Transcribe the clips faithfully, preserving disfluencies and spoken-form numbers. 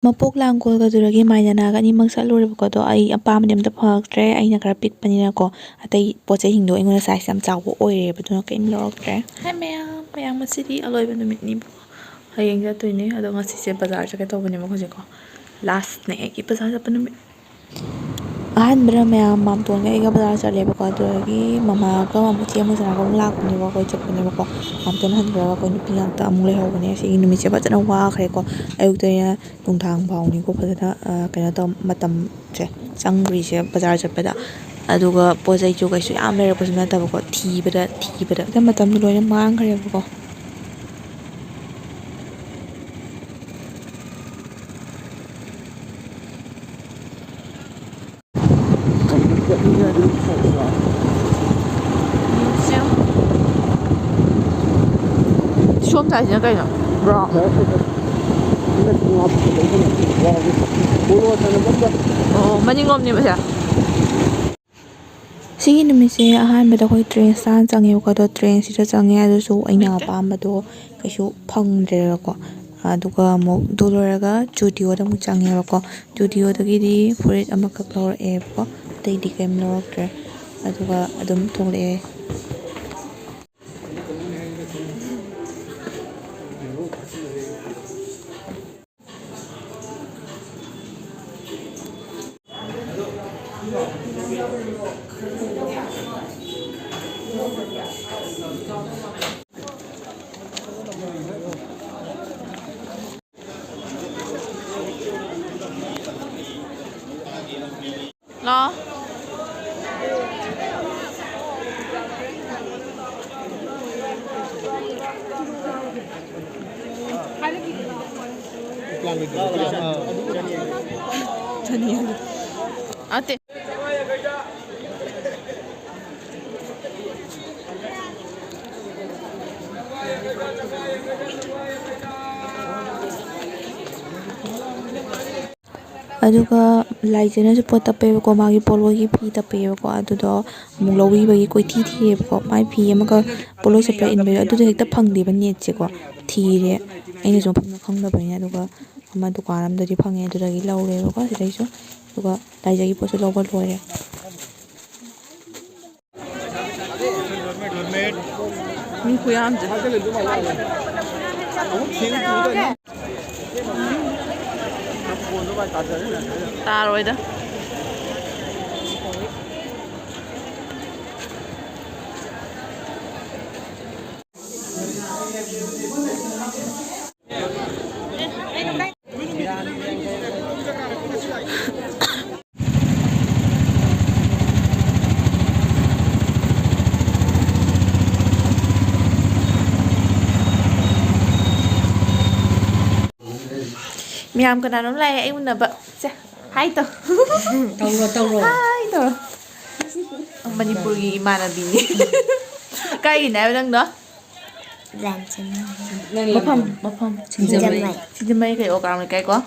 ꯃꯄꯣꯛ ꯂꯥꯡꯒꯣꯜꯒꯗꯨꯗꯒꯤ ꯃꯥꯏꯅꯅꯥꯒ ꯑꯅꯤꯃꯛ ꯆꯠꯂꯨꯔꯦꯕꯀꯣ꯫ ꯑꯗꯣ ꯑꯩ ꯑꯄꯥꯝꯕꯗꯤ ꯑꯝꯇ ꯐꯪꯉꯛꯇ꯭ꯔꯦ, ꯑꯩꯅ ꯈꯔ ꯄꯤꯛꯄꯅꯤꯅꯀꯣ꯫ ꯑꯇꯩ ꯄꯣꯠ ꯆꯩꯁꯤꯡꯗꯣ ꯑꯩꯉꯣꯟꯗ ꯁꯥꯏꯖ ꯌꯥꯝ ꯆꯥꯎꯕ ꯑꯣꯏꯔꯦꯕ, ꯑꯗꯨꯅ ꯀꯔꯤꯝ ꯂꯧꯔꯛꯇ꯭ꯔꯦ꯫ ꯍꯥꯏ ꯃꯌꯥꯝ, ꯃꯌꯥꯝ, ꯉꯁꯤꯗꯤ ꯑꯂꯣꯏꯕ ꯅꯨꯃꯤꯠꯅꯤꯕꯀꯣ꯫ ꯍꯌꯦꯡ ꯆꯠꯇꯣꯏꯅꯦ꯫ ꯑꯗꯣ ꯉꯁꯤꯁꯦ ꯕꯖꯥꯔ ꯆꯠꯀꯦ ꯇꯧꯕꯅꯦꯕ ꯑꯩꯈꯣꯏꯁꯦꯀꯣ꯫ ꯂꯥꯁꯅꯦ ꯑꯩꯒꯤ ꯕꯖꯥꯔ ꯆꯠꯄ ꯅꯨꯃꯤꯠ꯫ ꯑꯍꯥꯟꯕꯗ ꯃꯌꯥꯝ ꯃꯥꯝꯇꯣꯟꯒ ꯑꯩꯒ ꯕꯖꯥꯔ ꯆꯠꯂꯦꯕꯀꯣ꯫ ꯑꯗꯨꯗꯒꯤ ꯃꯃꯥꯒ ꯃꯆꯦ ꯑꯃ ꯆꯠꯂꯒ ꯑꯃꯨꯛ ꯂꯥꯛꯄꯅꯦꯕ꯫ ꯑꯩꯈꯣꯏ ꯆꯠꯄꯅꯦꯕꯀꯣ꯫ ꯃꯥꯝꯇꯣꯟ ꯍꯟꯈ꯭ꯔꯒ ꯑꯩꯈꯣꯏ ꯅꯨꯄꯤ ꯉꯥꯛꯇ ꯑꯃꯨꯛ ꯂꯩꯍꯧꯕꯅꯦ꯫ ꯁꯤꯒꯤ ꯅꯨꯃꯤꯠꯁꯦ ꯐꯖꯅ ꯋꯥꯈ꯭ꯔꯦꯀꯣ꯫ ꯑꯌꯨꯛꯇꯩꯅ ꯅꯨꯡꯗꯥꯡ ꯐꯥꯎꯅꯤꯀꯣ ꯐꯖꯅ, ꯑ, ꯀꯩꯅꯣ ꯇꯧ-, ꯃꯇꯝꯁꯦ ꯆꯪꯈ꯭ꯔꯤꯁꯦ ꯕꯖꯥꯔ ꯆꯠꯄꯗ꯫ ꯑꯗꯨꯒ ꯄꯣꯠ ꯆꯩꯁꯨ ꯀꯩꯁꯨ ꯌꯥꯝ ꯂꯩꯔꯛꯄꯁꯨ ꯅꯠꯇꯕꯀꯣ꯫ ꯊꯤꯕꯗ, ꯊꯤꯕꯗ ꯍꯦꯛꯇ ꯃꯇꯝꯗꯣ ꯂꯣꯏꯅ ꯃꯥꯡꯈ꯭ꯔꯦꯕꯀꯣ꯫ ꯁꯣꯝ ꯁꯥꯏꯁꯤꯅ ꯀꯩꯅꯣ? ꯕ꯭ꯔꯥꯎꯟ꯫ ꯑꯣ, ꯃꯅꯤꯡꯂꯣꯝꯅꯦꯕ ꯁꯦ꯫ ꯁꯤꯒꯤ ꯅꯨꯃꯤꯠꯁꯦ ꯑꯍꯥꯟꯕꯗ ꯑꯩꯈꯣꯏ ꯇ꯭ꯔꯦꯟ ꯁ꯭ꯇꯥꯟ ꯆꯪꯉꯦꯕꯀꯣ꯫ ꯑꯗꯣ ꯇ꯭ꯔꯦꯟꯁꯤꯗ ꯆꯪꯉꯦ꯫ ꯑꯗꯨꯁꯨ ꯑꯩꯅ ꯑꯄꯥꯝꯕꯗꯣ ꯀꯩꯁꯨ ꯐꯪꯗ꯭ꯔꯦꯕꯀꯣ꯫ ꯑꯗꯨꯒ ꯑꯃꯨꯛ ꯑꯗꯨ ꯂꯣꯏꯔꯒ ꯖꯨꯗꯤꯑꯣꯗ ꯑꯃꯨꯛ ꯆꯪꯉꯦꯕꯀꯣ꯫ ꯖꯨꯗꯤꯑꯣꯗꯒꯤꯗꯤ ꯐꯨꯔꯤꯠ ꯑꯃꯈꯛ ꯂꯧꯔꯛꯑꯦꯕꯀꯣ꯫ ꯑꯇꯩꯗꯤ ꯀꯩꯝ ꯂꯧꯔꯛꯇ꯭ꯔꯦ꯫ ꯑꯗꯨꯒ ꯑꯗꯨꯝ ꯊꯣꯛꯂꯛꯑꯦ꯫ ꯂꯥꯛꯑꯣ꯫ ꯑꯇꯦ꯫ ꯑꯗꯨꯒ ꯂꯥꯏꯖꯅꯁꯨ ꯄꯣꯠ ꯇꯞꯄꯦꯕꯀꯣ, ꯃꯥꯒꯤ ꯄꯣꯂꯣꯒꯤ ꯐꯤ ꯇꯞꯄꯦꯕꯀꯣ꯫ ꯑꯗꯨꯗꯣ ꯑꯃꯨꯛ ꯂꯧꯕꯤꯕꯒꯤ ꯀꯣꯏꯊꯤ ꯊꯤꯔꯦꯕꯀꯣ꯫ ꯃꯥꯏ ꯐꯤ ꯑꯃꯒ ꯄꯣꯂꯣ ꯁꯦꯠꯄ ꯏꯟꯕꯩꯗꯣ ꯑꯗꯨꯗꯣ ꯍꯦꯛꯇ ꯐꯪꯗꯦꯕ ꯅꯦꯠꯁꯦꯀꯣ꯫ ꯊꯤꯔꯦ, ꯑꯩꯅꯁꯨ ꯃꯐꯝꯗꯣ ꯈꯪꯗꯕꯅꯤꯅ꯫ ꯑꯗꯨꯒ ꯑꯃ ꯗꯨꯀꯥꯟ ꯑꯝꯗꯗꯤ ꯐꯪꯉꯦ, ꯑꯗꯨꯗꯒꯤ ꯂꯧꯔꯦꯕꯀꯣ ꯁꯤꯗꯩꯁꯨ꯫ ꯑꯗꯨꯒ ꯂꯥꯏꯖꯒꯤ ꯄꯣꯠꯁꯨ ꯂꯧꯕ ꯂꯣꯏꯔꯦ꯫ ꯃꯤ ꯈꯨꯌꯥꯝꯁꯦ꯫ ꯇꯥꯔꯣꯏꯗ꯫ ꯃꯌꯥꯝ ꯀꯅꯥꯅꯣꯝ ꯂꯥꯛꯑꯦ ꯑꯩ ꯎꯅꯕ꯫ ꯁꯦ, ꯍꯥꯏ ꯇꯧ꯫ ꯇꯧꯔꯣ, ꯇꯧꯔꯣ꯫ ꯍꯥꯏ ꯇꯧꯔꯣ꯫ ꯃꯅꯤꯄꯨꯔꯒꯤ ꯏꯃꯥꯟꯅꯕꯤꯅꯤ꯫ ꯀꯥꯏꯒꯤꯅꯦ ꯍꯥꯏꯕ ꯅꯪꯗꯣ? ꯂꯥꯟꯆꯟ꯫ ꯃꯐꯝ, ꯃꯐꯝ꯫ ꯁꯤꯡꯖꯃꯩ꯫ ꯁꯤꯡꯖꯃꯩ ꯀꯩ ꯑꯣꯀ꯭ꯔꯥꯝ ꯂꯩꯀꯥꯏꯀꯣ꯫ ꯑꯥ꯫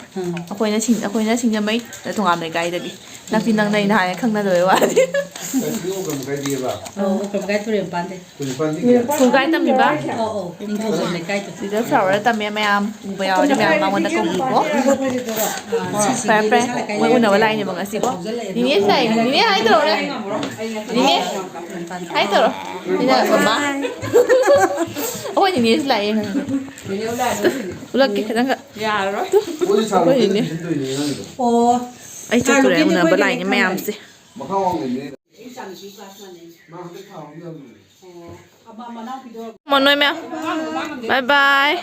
ꯑꯩꯈꯣꯏꯅ ꯁꯤꯡ-, ꯑꯩꯈꯣꯏꯅ ꯁꯤꯡꯖꯃꯩ ꯊꯣꯉꯥꯝ ꯂꯩꯀꯥꯏꯗꯒꯤ꯫ ꯅꯛꯇꯤ ꯅꯛꯅꯩ, ꯅꯍꯥꯟ ꯈꯪꯅꯗꯕꯩ ꯋꯥꯅꯤ꯫ ꯀꯩꯅꯣ ꯀꯩ ꯂꯩꯀꯥꯏꯗꯒꯤꯕ? ꯑꯣ, ꯀꯩ ꯂꯩꯀꯥꯏ? ꯇꯨꯔꯦꯜ ꯃꯄꯥꯟꯗꯩ꯫ ꯇꯨꯔꯦꯜ ꯃꯄꯥꯟꯗꯒꯤ? ꯁ꯭ꯀꯨꯜ ꯀꯥꯏ ꯇꯝꯃꯤꯕ? ꯑꯧ, ꯑꯧ, ꯅꯤꯡꯊꯧꯖꯝ ꯂꯩꯀꯥꯏꯗꯣ꯫ ꯁꯤꯗ ꯐ꯭ꯂꯥꯋꯔ ꯇꯝꯃꯦ ꯃꯌꯥꯝ꯫ ꯎꯕ ꯌꯥꯎꯔꯗꯤ ꯃꯌꯥꯝ ꯃꯉꯣꯟꯗ ꯀꯧꯕꯤꯌꯨꯀꯣ꯫ ꯑꯥ, ꯁꯤꯁꯤꯒꯤ ꯐꯔꯦ, ꯐꯔꯦ꯫ ꯃꯁꯥ ꯂꯩꯀꯥꯏ ꯃꯣꯏ ꯎꯅꯕ ꯂꯩꯔꯦ꯫ ꯂꯥꯛꯏꯅꯦꯕ ꯉꯁꯤꯀꯣ꯫ ꯅꯤꯅꯦ ꯁꯤꯗ ꯂꯥꯛꯑꯦ, ꯅꯤꯅꯦ ꯍꯥꯏ ꯇꯧꯔꯣ꯫ ꯅꯤꯅꯦ ꯍꯥꯏ ꯇꯧꯔꯣ꯫ ꯅꯤꯅꯦ ꯃꯃꯥ꯫ ꯑꯩꯈꯣꯏ ꯅꯤꯅꯦꯁꯨ ꯂꯥꯛꯑꯦ꯫ ꯎꯠꯂꯛꯀꯦ ꯈꯤꯇꯪꯈꯛ꯫ ꯌꯥꯔꯔꯣꯏ꯫ ꯑꯩꯈꯣꯏ ꯅꯤꯅꯦ꯫ ꯑꯣ꯫ ꯑꯩ ꯆꯠꯇꯣꯔꯦ, ꯎꯅꯕ ꯂꯥꯛꯏꯅꯦ ꯃꯌꯥꯝꯁꯦ꯫ ꯃꯈꯥ ꯋꯥꯡꯂꯦꯟꯗꯩ꯫ ꯃꯣ ꯅꯣꯏ ꯃꯌꯥꯝ꯫ Bye bye꯫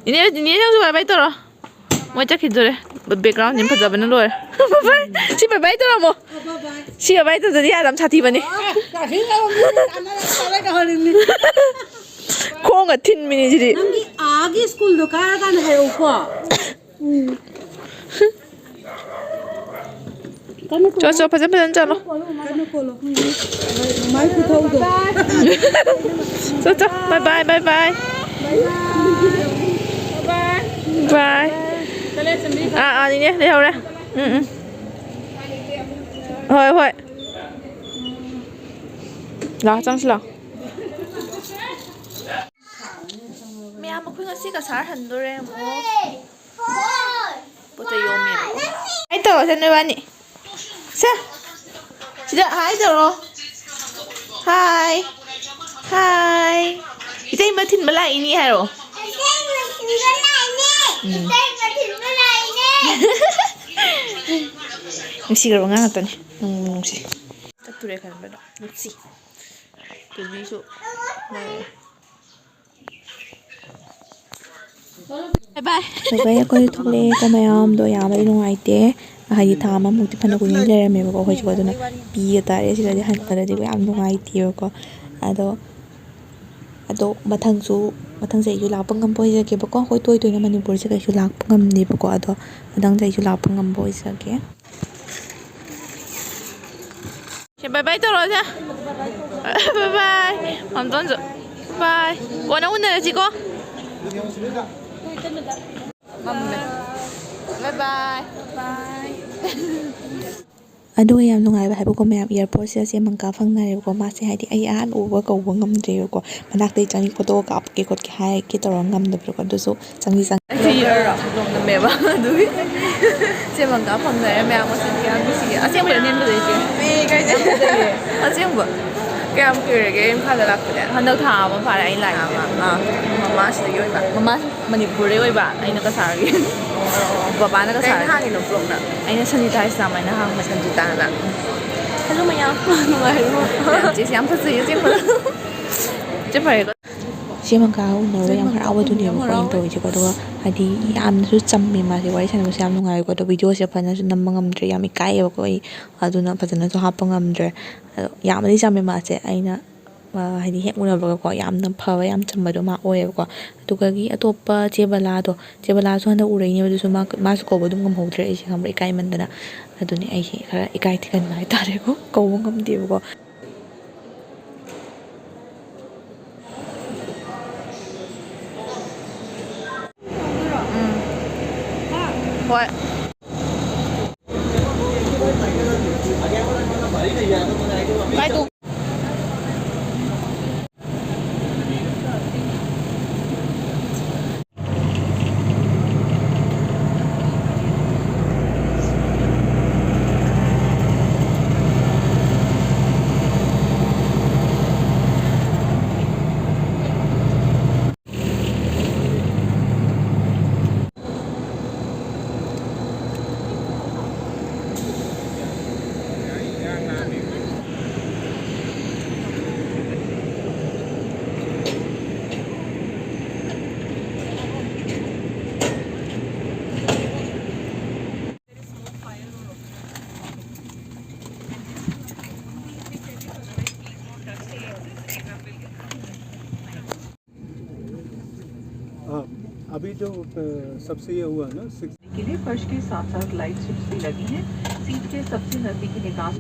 ꯅꯤꯅꯦ, ꯅꯤꯅꯦ ꯅꯪꯁꯨ bye bye ꯇꯧꯔꯣ꯫ ꯃꯣꯏ ꯆꯠꯈꯤꯗꯣꯔꯦ꯫ Background ꯁꯤꯃ ꯐꯖꯕꯅ ꯂꯣꯏꯔꯦ꯫ Bye bye꯫ ꯁꯤ bye bye ꯇꯧꯔꯝꯃꯣ꯫ ꯁꯤ bye bye ꯇꯧꯗ꯭ꯔꯗꯤ ꯌꯥꯗꯕ ꯁꯥꯊꯤꯕꯅꯤ꯫ ꯈꯣꯡꯒ ꯊꯤꯟꯕꯤꯅꯤ ꯁꯤꯗꯤ꯫ ꯅꯪꯒꯤ ꯑꯥꯒꯤ ꯁ꯭ꯀꯨꯜꯗꯣ ꯀꯥꯔꯀꯥꯟꯗ ꯍꯥꯏꯔꯛꯎꯀꯣ꯫ ꯎꯝ꯫ ꯀꯟꯅ ꯆꯣ, ꯆꯣ, ꯐꯖ ꯐꯖꯅ ꯆꯠꯂꯣ꯫ ꯀꯟꯅ ꯀꯣꯜꯂꯣ꯫ ꯃꯥꯏ ꯈꯨꯊꯧꯗꯣ꯫ ꯆꯣ, ꯆꯣ, bye bye, bye bye꯫ Bye꯫ ꯑꯥ, ꯑꯥ, ꯅꯤꯅꯦ, ꯂꯩꯍꯧꯔꯦ꯫ ꯎꯝ, ꯎꯝ꯫ ꯍꯣꯏ, ꯍꯣꯏ꯫ ꯂꯥꯛꯑꯣ, ꯆꯪꯁꯤ ꯂꯥꯛꯑꯣ꯫ ꯃꯌꯥꯝ, ꯑꯩꯈꯣꯏ ꯉꯁꯤ ꯀꯁꯥꯔ ꯍꯟꯗꯣꯔꯦ ꯑꯃꯨꯛ꯫ ꯄꯣꯠꯇ ꯌꯣꯝꯃꯦꯕ꯫ ꯍꯥꯏ ꯇꯧꯔꯣ ꯁꯦ ꯅꯣꯏꯕꯥꯅꯤ꯫ ꯁꯦ꯫ ꯁꯤꯗ ꯍꯥꯏ ꯇꯧꯔꯣ꯫ ꯍꯥꯏ꯫ ꯍꯥꯏ꯫ ꯏꯇꯩꯃ ꯊꯤꯟꯕ ꯂꯥꯛꯏꯅꯤ ꯍꯥꯏꯔꯣ꯫ ꯎꯝ꯫ ꯅꯨꯡꯁꯤꯈ꯭ꯔꯕ ꯑꯉꯥꯡ ꯉꯥꯛꯇꯅꯤ꯫ ꯅꯨꯡꯕꯨ ꯅꯨꯡꯁꯤ꯫ ꯆꯠꯇꯨꯔꯦ ꯈꯟꯕꯗ ꯅꯨꯡꯁꯤ꯫ ꯇꯨꯕꯤꯁꯨ ꯂꯩꯔꯦ꯫ ꯕꯥꯏ ꯕꯥꯏ꯫ ꯕꯥꯏ ꯕꯥꯏ, ꯑꯩꯈꯣꯏ ꯊꯣꯛꯂꯛꯑꯦꯀꯣ ꯃꯌꯥꯝꯗꯣ꯫ ꯌꯥꯝꯅꯗꯤ ꯅꯨꯡꯉꯥꯏꯇꯦ꯫ ꯍꯥꯏꯗꯤ ꯊꯥ ꯑꯃꯃꯨꯛꯇꯤ ꯐꯅ ꯀꯨꯏꯅ ꯂꯩꯔꯝꯃꯦꯕꯀꯣ ꯑꯩꯈꯣꯏꯁꯨ꯫ ꯑꯗꯨꯅ ꯄꯤꯒ ꯇꯥꯔꯦ꯫ ꯁꯤꯗꯗꯤ ꯍꯟꯕꯗꯗꯤꯀꯣ ꯌꯥꯝ ꯅꯨꯡꯉꯥꯏꯇꯦꯕꯀꯣ꯫ ꯑꯗꯣ ꯑꯗꯣ ꯃꯊꯪꯁꯨ, ꯃꯊꯪꯁꯦ ꯑꯩꯁꯨ ꯂꯥꯛꯄ ꯉꯝꯕ ꯑꯣꯏꯖꯒꯦꯕꯀꯣ꯫ ꯑꯩꯈꯣꯏ ꯇꯣꯏ ꯇꯣꯏꯅ ꯃꯅꯤꯄꯨꯔꯁꯦ ꯀꯩꯁꯨ ꯂꯥꯛꯄ ꯉꯝꯗꯦꯕꯀꯣ꯫ ꯑꯗꯣ ꯃꯊꯪꯁꯦ ꯑꯩꯁꯨ ꯂꯥꯛꯄ ꯉꯝꯕ ꯑꯣꯏꯖꯒꯦ꯫ ꯁꯦ, ꯕꯥꯏ ꯕꯥꯏ ꯇꯧꯔꯣ ꯁꯦ꯫ ꯕꯥꯏ ꯕꯥꯏ꯫ ꯃꯝꯇꯣꯟꯁꯨ꯫ ꯕꯥꯏ꯫ ꯀꯣꯟꯅ ꯎꯅꯔꯁꯤꯀꯣ꯫ ꯃꯝꯃꯦ꯫ ꯕꯥꯏ ꯕꯥꯏ꯫ ꯕꯥꯏ꯫ ꯑꯗꯨꯒ ꯌꯥꯝ ꯅꯨꯡꯉꯥꯏꯕ ꯍꯥꯏꯕꯀꯣ ꯃꯌꯥꯝ, ꯑꯦꯌꯥꯔꯄꯣꯔꯠꯁꯤꯗ ꯆꯦ ꯃꯪꯀꯥ ꯐꯪꯅꯔꯦꯕꯀꯣ꯫ ꯃꯥꯁꯦ ꯍꯥꯏꯗꯤ ꯑꯩ ꯑꯍꯥꯟꯕ ꯎꯕ ꯀꯧꯕ ꯉꯝꯗ꯭ꯔꯦꯕꯀꯣ꯫ ꯃꯅꯥꯛꯇ ꯆꯪꯉꯤ ꯐꯣꯇꯣ ꯀꯥꯞꯀꯦ ꯈꯣꯠꯀꯦ ꯍꯥꯏꯒꯦ ꯇꯧꯔꯒ ꯉꯝꯗꯕꯗꯣꯀꯣ꯫ ꯑꯗꯨꯁꯨ ꯆꯪꯗꯤ ꯆꯪꯉꯤ꯫ ꯑꯩꯁꯨ ꯌꯥꯝ ꯅꯝꯃꯦꯕ ꯑꯗꯨꯒꯤ ꯆꯦ ꯃꯪꯀꯥ ꯐꯪꯅꯔꯦ ꯃꯌꯥꯝ꯫ ꯃꯁꯤꯗꯤ ꯌꯥꯝ ꯅꯨꯡꯁꯤꯌꯦ꯫ ꯑꯁꯦꯡꯕꯗ ꯅꯦꯟꯕꯗ ꯑꯩꯁꯦ꯫ ꯑꯦ, ꯀꯥꯏꯗꯩ? ꯌꯥꯝ ꯐꯖꯩꯌꯦ꯫ ꯑꯁꯦꯡꯕ꯫ ꯀꯌꯥꯝ ꯀꯨꯏꯔꯒꯦ ꯏꯝꯐꯥꯜꯗ ꯂꯥꯛꯄꯗꯤ? ꯍꯟꯗꯛ ꯊꯥ ꯑꯃ ꯐꯥꯔꯦ ꯑꯩ ꯂꯥꯛꯏꯁꯦ꯫ ꯑꯥ, ꯃꯃꯥ ꯁꯤꯗꯒꯤ ꯑꯣꯏꯕ꯫ ꯃꯃꯥ ꯃꯅꯤꯄꯨꯔꯗꯩ ꯑꯣꯏꯕ, ꯑꯩꯅ ꯀꯁꯥꯔꯒꯤ꯫ ꯕꯕꯥꯅ ꯀꯩ ꯀꯁꯥꯔꯒꯤ꯫ ꯍꯥꯡꯉꯤꯅꯣ ꯕ꯭ꯂꯣꯛꯅ? ꯑꯩꯅ ꯁꯟꯖꯤꯇꯥ ꯏꯁꯂꯥꯝ ꯍꯥꯏꯅ ꯍꯥꯡꯕꯅꯦ꯫ ꯁꯟꯖꯤꯇꯥꯅ꯫ ꯍꯜꯂꯣ ꯃꯌꯥꯝ, ꯅꯨꯡꯉꯥꯏꯔꯤꯕꯣ? ꯃꯌꯥꯝ ꯆꯦꯁꯤ ꯌꯥꯝ ꯐꯖꯩꯌꯦ ꯑꯁꯦꯡꯕ꯫ ꯆꯦ ꯐꯔꯦꯀꯣ꯫ ꯆꯦ ꯃꯪꯀꯥꯒ ꯎꯅꯔꯒ ꯌꯥꯝ ꯍꯔꯥꯎꯕꯗꯨꯅꯦꯕꯀꯣ ꯑꯩꯅ ꯇꯧꯔꯤꯁꯦꯀꯣ꯫ ꯑꯗꯨꯒ ꯍꯥꯏꯗꯤ ꯌꯥꯝꯅꯁꯨ ꯆꯝꯃꯦ ꯃꯥꯁꯦ, ꯋꯥꯔꯤ ꯁꯥꯟꯅꯕꯁꯦ ꯌꯥꯝ ꯅꯨꯡꯉꯥꯏꯀꯣ꯫ ꯑꯗꯣ ꯚꯤꯗꯤꯑꯣꯁꯦ ꯐꯖꯅꯁꯨ ꯅꯝꯕ ꯉꯝꯗ꯭ꯔꯦ, ꯌꯥꯝ ꯏꯀꯥꯏꯌꯦꯕꯀꯣ ꯑꯩ꯫ ꯑꯗꯨꯅ ꯐꯖꯅꯁꯨ ꯍꯥꯞꯄ ꯉꯝꯗ꯭ꯔꯦ꯫ ꯑꯗꯣ ꯌꯥꯝꯅꯗꯤ ꯆꯝꯃꯦ ꯃꯥꯁꯦ꯫ ꯑꯩꯅ, ꯑ, ꯍꯥꯏꯗꯤ ꯍꯦꯛ ꯎꯅꯕꯒꯀꯣ ꯌꯥꯝꯅ ꯐꯕ, ꯌꯥꯝ ꯆꯝꯕꯗꯣ ꯃꯥ ꯑꯣꯏꯌꯦꯕꯀꯣ꯫ ꯑꯗꯨꯒꯒꯤ ꯑꯇꯣꯞꯄ ꯆꯦ ꯕꯂꯥꯗꯣ, ꯆꯦ ꯕꯂꯥꯁꯨ ꯍꯟꯗꯛ ꯎꯔꯛꯏꯅꯦꯕ꯫ ꯑꯗꯨꯁꯨ ꯃꯥ, ꯃꯥꯁꯨ ꯀꯧꯕ ꯑꯗꯨꯝ ꯉꯝꯍꯧꯗ꯭ꯔꯦ ꯑꯩꯁꯦ, ꯈꯪꯕ꯭ꯔꯥ, ꯏꯀꯥꯏꯃꯟꯗꯅ꯫ ꯑꯗꯨꯅꯦ ꯑꯩꯁꯦ ꯈꯔ ꯏꯀꯥꯏ ꯊꯤꯒꯟꯕ ꯍꯥꯏꯇꯥꯔꯦꯀꯣ, ꯀꯧꯕ ꯉꯝꯗꯦꯕꯀꯣ꯫ ꯎꯝ꯫ ꯍꯣꯏ꯫ ꯀꯥꯏ ꯇꯣꯡ-, जो अ, सबसे ये हुआ ना सिक्स के लिए फर्श के साथ साथ लाइट स्ट्रिप्स भी लगी हैं। सीट के सबसे नजदीकी निकास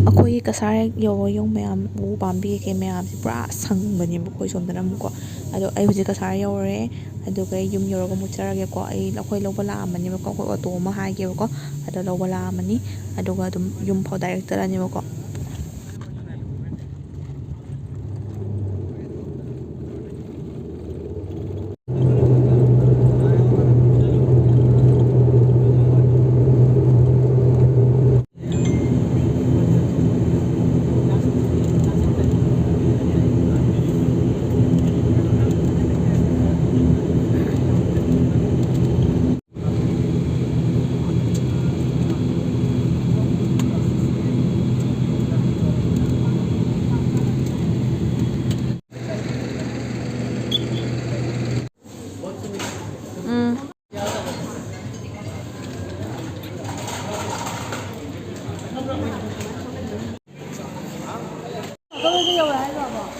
ꯑꯩꯈꯣꯏꯒꯤ ꯀꯁꯥꯔ ꯍꯦꯛ ꯌꯧꯕ ꯌꯨꯝ ꯃꯌꯥꯝ ꯎ ꯄꯥꯝꯕꯤ ꯀꯩꯀꯩ ꯃꯌꯥꯝꯁꯦ ꯄꯨꯔꯥ ꯁꯪꯕꯅꯦꯕ ꯑꯩꯈꯣꯏ ꯁꯣꯝꯗꯅ ꯑꯃꯨꯛꯀꯣ꯫ ꯑꯗꯣ ꯑꯩ ꯍꯧꯖꯤꯛ ꯀꯁꯥꯔ ꯌꯧꯔꯦ꯫ ꯑꯗꯨꯒ ꯑꯩ ꯌꯨꯝ ꯌꯧꯔꯒ ꯑꯃꯨꯛ ꯆꯠꯂꯒꯦꯀꯣ꯫ ꯑꯩ, ꯑꯩꯈꯣꯏ ꯂꯧꯕ ꯂꯥꯛꯑꯝꯃꯅꯦꯕꯀꯣ꯫ ꯑꯩꯈꯣꯏ ꯑꯣꯇꯣ ꯑꯃ ꯍꯥꯏꯒꯦꯕꯀꯣ꯫ ꯑꯗꯣ ꯂꯧꯕ ꯂꯥꯛꯑꯝꯃꯅꯤ꯫ ꯑꯗꯨꯒ ꯑꯗꯨꯝ ꯌꯨꯝ ꯐꯥꯎ ꯗꯥꯏꯔꯦꯛ ꯆꯠꯂꯅꯦꯕꯀꯣ꯫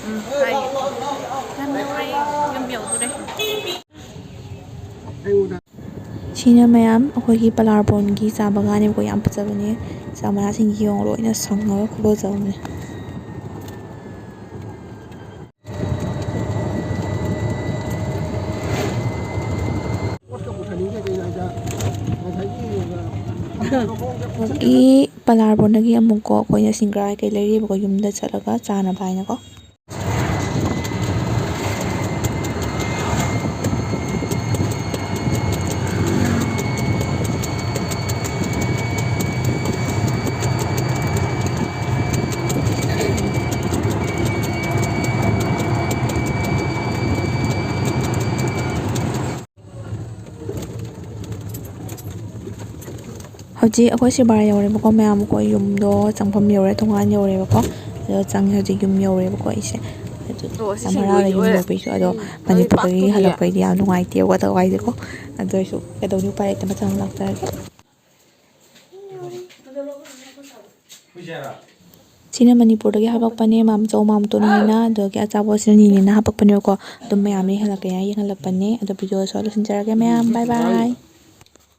ꯎꯝ, ꯍꯥꯏ꯫ ꯌꯥꯝ ꯌꯧꯔꯦ, ꯌꯨꯝ ꯌꯧꯗꯣꯔꯦ꯫ ꯁꯤꯅ ꯃꯌꯥꯝ ꯑꯩꯈꯣꯏꯒꯤ ꯄꯂꯥꯔꯕꯣꯟꯒꯤ ꯆꯥ ꯕꯒꯥꯟꯅꯦꯕꯀꯣ, ꯌꯥꯝ ꯐꯖꯕꯅꯦ꯫ ꯆꯥ ꯃꯅꯥꯁꯤꯡ ꯌꯦꯡꯉꯣ, ꯂꯣꯏꯅ ꯁꯪꯉꯒ ꯈꯨꯐꯖꯕꯅꯦ꯫ ꯄꯂꯥꯔꯕꯣꯟꯗꯒꯤ ꯑꯃꯨꯛꯀꯣ ꯑꯩꯈꯣꯏꯅ ꯁꯤꯡꯒ꯭ꯔꯥ ꯀꯩ ꯂꯩꯔꯤꯕꯀꯣ, ꯌꯨꯝꯗ ꯆꯠꯂꯒ ꯆꯥꯅꯕ ꯍꯥꯏꯅꯀꯣ꯫ ꯍꯧꯖꯤꯛ ꯑꯩꯈꯣꯏ ꯁꯤꯕꯥꯔ ꯌꯧꯔꯦꯕꯀꯣ ꯃꯌꯥꯝ, ꯑꯩꯈꯣꯏ ꯌꯨꯝꯗꯣ ꯆꯪꯐꯝ ꯌꯧꯔꯦ, ꯊꯣꯡꯒꯥꯟ ꯌꯧꯔꯦꯕꯀꯣ꯫ ꯑꯗꯣ ꯆꯪꯉꯦ, ꯍꯧꯖꯤꯛ ꯌꯨꯝ ꯌꯧꯔꯦꯕꯀꯣ ꯑꯩꯁꯦ꯫ ꯑꯗꯨ ꯑꯣ, ꯁꯤ ꯌꯥꯝ ꯍꯔꯥꯎꯔꯦ ꯁꯤꯡꯖꯨꯒꯤ ꯌꯨꯝ ꯑꯣꯏꯔꯦ꯫ ꯌꯧꯕꯩꯁꯨ꯫ ꯑꯗꯣ ꯎꯝ, ꯃꯅꯤꯄꯨꯔꯗꯒꯤ ꯂꯣꯂꯤꯄꯣꯞꯇꯨꯗꯤ? ꯍꯜꯂꯛꯄꯩꯗꯤ ꯌꯥꯝ ꯅꯨꯡꯉꯥꯏꯇꯦꯕꯀꯣ, ꯇꯧꯋꯥꯏꯁꯦꯀꯣ꯫ ꯑꯗꯨ ꯑꯣꯏꯔꯁꯨ ꯀꯩꯗꯧꯅꯤ, ꯎꯄꯥꯏ ꯂꯩꯇꯦ, ꯃꯊꯪ ꯑꯃꯨꯛ ꯂꯥꯛꯆꯔꯒꯦ꯫ ꯁꯤꯅ ꯃꯅꯤꯄꯨꯔꯗꯒꯤ ꯍꯥꯄꯛꯄꯅꯦ, ꯃꯥꯝꯆꯧ ꯃꯥꯝꯇꯣꯟ ꯍꯣꯏꯅ꯫ ꯑꯗꯨꯒꯤ ꯑꯆꯥꯄꯣꯠꯁꯤꯅ ꯅꯤꯅꯦꯅ ꯍꯥꯄꯛꯄꯅꯦꯕꯀꯣ꯫ ꯑꯗꯨꯝ ꯃꯌꯥꯝꯅ ꯌꯦꯡꯍꯜꯂꯛꯀꯦ ꯍꯥꯏꯅ ꯌꯦꯡꯍꯜꯂꯛꯄꯅꯦ꯫ ꯑꯗꯣ ꯚꯤꯗꯤꯑꯣꯁꯨ ꯂꯣꯏꯁꯤꯟꯖꯔꯒꯦ ꯃꯌꯥꯝ, ꯕꯥꯏ ꯕꯥꯏ꯫